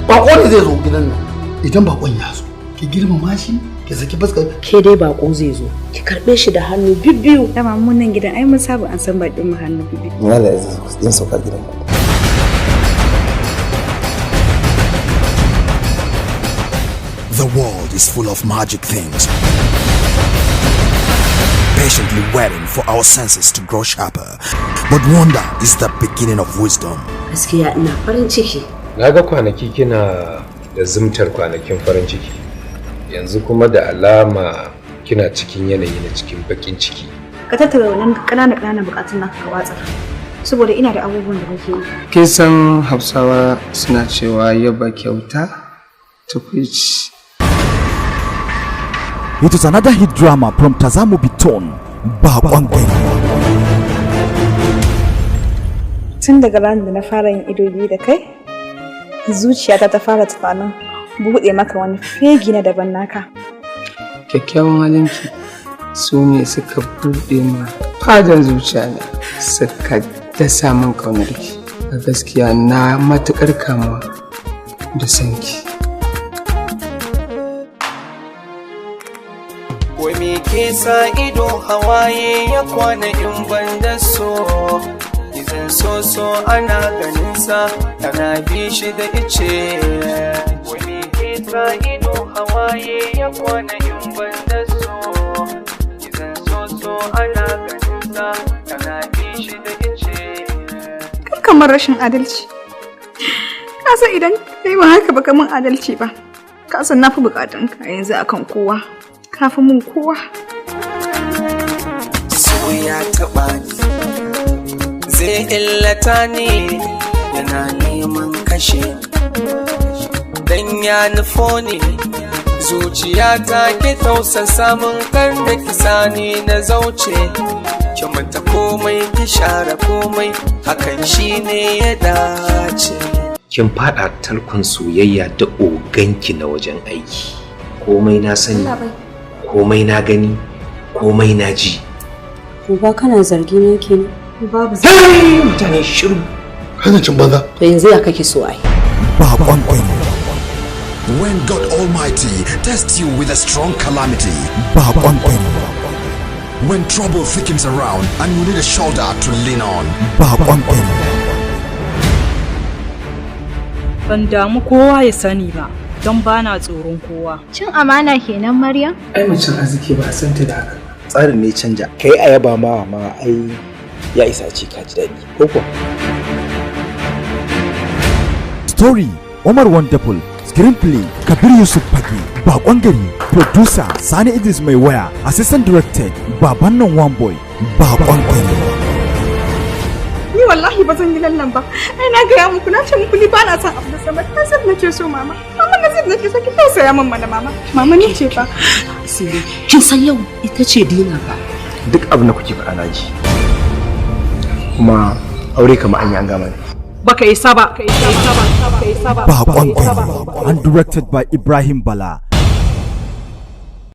Bako ne zai zo gidan nan. Idan bakon ya zo, ki girmama shi, ki saki fuskar. Ke dai bako zai zo, ki karbe shi da hannu bibbiyu. Dama mun nan gidan ai mun saba an san bakin mu hannu bibbiyu. Ina da zan sauka gidan ku. The world is full of magic things, patiently waiting for our senses to grow sharper. But wonder is the beginning of wisdom. Gaskiya ina farin ciki. Na ga kwanaki kina da zumtar kwanakin farin ciki. Yanzu kuma da alama kina cikin yanayi na cikin bakin ciki. Ka tattara wannan ƙananan ƙananan bukatun naka ka watsar. Saboda ina da abubuwan da nake yi. Kin san Hausawa suna cewa yaba kyauta tukwici. It is another hit drama from Tazamu Biton, Bakon Gari. Tun daga ranar da na fara yin ido biyu da kai, zuciyata ta fara tunanin buɗe maka wani fegi na daban naka. Kyakkyawan halinki su ne suka buɗe ma fadan zuciya na, suka dasa min ƙaunarki. A gaskiya na matuƙar kamuwa da sanki. Wai me ke sa ido hawaye ya kwana in ban da so? Izan so so ana ganin sa ana bi shi da ice. Wai me ke sa ido hawaye ya kwana in ban da so? Izan so so ana ganin sa ana bi shi da ice. Kan kamar rashin adalci. Ka san idan kai ba haka ba min adalci ba. Ka san na fi bukatun ka yanzu akan kowa. Ka fi mun kowa. So ya taɓa ni, zai illata ni, yana neman kashe ni. Dan ya nufo ni, zuciya ta ki tausasa min kar da kisa ni na zauce. Ki manta komai ki share komai, hakan shine ya dace. Kin fada tarkon soyayya da oganki na wajen aiki. Komai na sani, komai na gani, komai na ji. Uba, kana zargi ne kenan? Babu. Hey, mutane shiru. Kana cin banza. To yanzu ya kake so ai? Bakon Gari. When God Almighty tests you with a strong calamity, Bakon Gari. When trouble thickens around and you need a shoulder to lean on, Bakon Gari. Ban damu kowa ya sani ba, don bana tsoron kowa. Cin amana kenan, Maryam? Ai macen arziki ba a san ta da haka. Tsarin ne canja. Kai a yaba ma ai ya isa ce ka ji daɗi. Ko kuwa? Story: Omar Wonderful. Screenplay: Kabir Yusuf Fage. Bakon Gari. Producer: Sani Idris Mai Waya. Assistant Directed: Baban nan One Boy. Bakon Gari. Ni wallahi ba zan yi lallan ba. Ai na gaya muku, na ce muku ni ba na son abu da sama. Na san nake so, mama. Mama, na san nake so, ki tausaya min mana, mama. Mama, ni ce fa. Kin san yau ita ce dina ba? Duk abin da kuke faɗa na ji. Kuma aure kamar an yi an gama ne. Baka isa ba, baka isa ba, baka isa ba. Bakon Gari. And directed by Ibrahim Bala.